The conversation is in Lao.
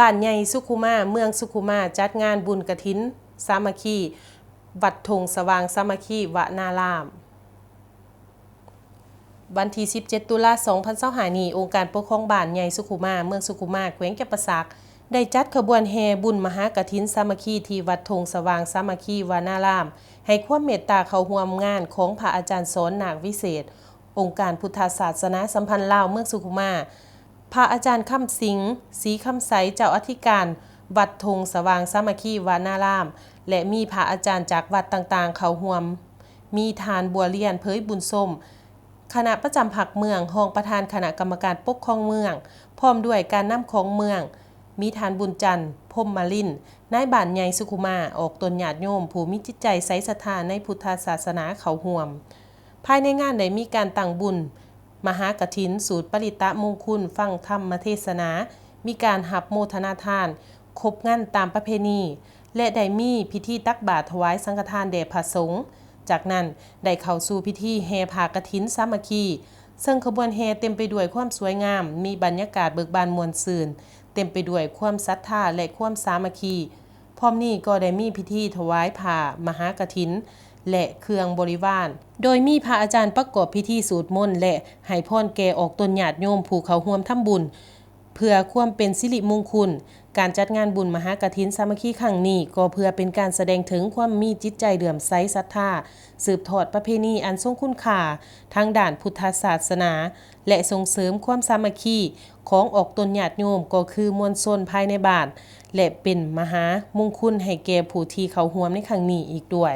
ບ້ານໃຫຍ່ສຸຂຸມາ ເມືອງສຸຂຸມາ ຈັດງານບຸນກະຖິນສາມັກຄີ ວັດທົ່ງສະຫວ່າງສາມັກຄີວະນາລາມ. ວັນທີສິບເຈັດ ຕຸລາ ສອງພັນຊາວຫ້ານີ້, ອົງການປົກຄອງບ້ານໃຫຍ່ສຸຂຸມາ ເມືອງສຸຂຸມາ ແຂວງຈຳປາສັກ ໄດ້ຈັດຂະບວນແຫ່ບຸນມະຫາກະຖິນສາມັກຄີ ທີ່ວັດທົ່ງສະຫວ່າງສາມັກຄີວະນາລາມ ໃຫ້ຄວາມເມດຕາເຂົ້າຮ່ວມງານຂອງພະອາຈານສອນ ນາກວິເສດ, ອົງການພຸດທະສາສະໜາສຳພັນລາວເມືອງສຸຂຸມາ, ພະອາຈານຄຳສິງ ສີຄຳໄຊ ເຈົ້າອະທິການວັດທົ່ງສະຫວ່າງສາມັກຄີວະນາລາມ ແລະ ມີພະອາຈານຈາກວັດຕ່າງໆເຂົ້າຮ່ວມ, ມີທ່ານ ບົວລຽນ ເຜີຍບຸນຊົມ ຄະນະປະຈຳພັກເມືອງ, ຮອງປະທານຄະນະກຳມະການປົກຄອງເມືອງ, ພ້ອມດ້ວຍການນຳຂອງເມືອງ, ມີທ່ານ ບຸນຈັນ ພົມມະລິນ ນາຍບ້ານໃຫຍ່ສຸຂຸມາ, ອອກຕົນຍາດໂຍມຜູ້ມີຈິດໃຈໃສສັດທາໃນພຸດທະສາສະໜາເຂົ້າຮ່ວມ. ພາຍໃນງານໄດ້ມີການຕັ້ງບຸນມະຫາກະຖິນ ສູດປະລິດຕະມຸງຄຸນ, ຟັງທຳມະເທສະໜາ, ມີການຮັບໂມທະນາທານ, ຄົບງັນຕາມປະເພນີ ແລະ ໄດ້ມີພິທີຕັກບາດຖວາຍສັງຄະທານແດ່ພະສົງ. ຈາກນັ້ນໄດ້ເຂົ້າສູ່ພິທີແຫ່ຜ້າກະຖິນສາມັກຄີ, ເຊິ່ງຂະບວນແຫ່ເຕັມໄປດ້ວຍຄວາມສວຍງາມ, ມີບັນຍາກາດເບີກບານມ່ວນຊື່ນ, ເຕັມໄປດ້ວຍຄວາມສັດທາ ແລະ ຄວາມສາມັກຄີ. ພ້ອມນີ້ກໍໄດ້ມີພິທີຖວາຍຜ້າມະຫາກະຖິນ ແລະ ເຄື່ອງບໍລິວານ, ໂດຍມີພະອາຈານປະກອບພິທີສູດມົນ ແລະ ໃຫ້ພອນແກ່ອອກຕົນຍາດໂຍມຜູ້ເຂົ້າຮ່ວມທຳບຸນ ເພື່ອຄວາມເປັນສິລິມຸງຄຸນ. ການຈັດງານບຸນມະຫາກະຖິນສາມັກຄີຄັ້ງນີ້ ກໍເພື່ອເປັນການສະແດງເຖິງຄວາມມີຈິດໃຈເຫຼື້ອມໃສສັດທາ, ສືບທອດປະເພນີອັນຊົງຄຸນຄ່າທາງດ້ານພຸດທະສາສະໜາ ແລະ ສົ່ງເສີມຄວາມສາມັກຄີຂອງອອກຕົນຍາດໂຍມ, ກໍຄືມວນຊົນພາຍໃນບ້ານ ແລະ ເປັນມະຫາມຸງຄຸນໃຫ້ແກ່ຜູ້ທີ່ເຂົ້າຮ່ວມໃນຄັ້ງນີ້ອີກດ້ວຍ.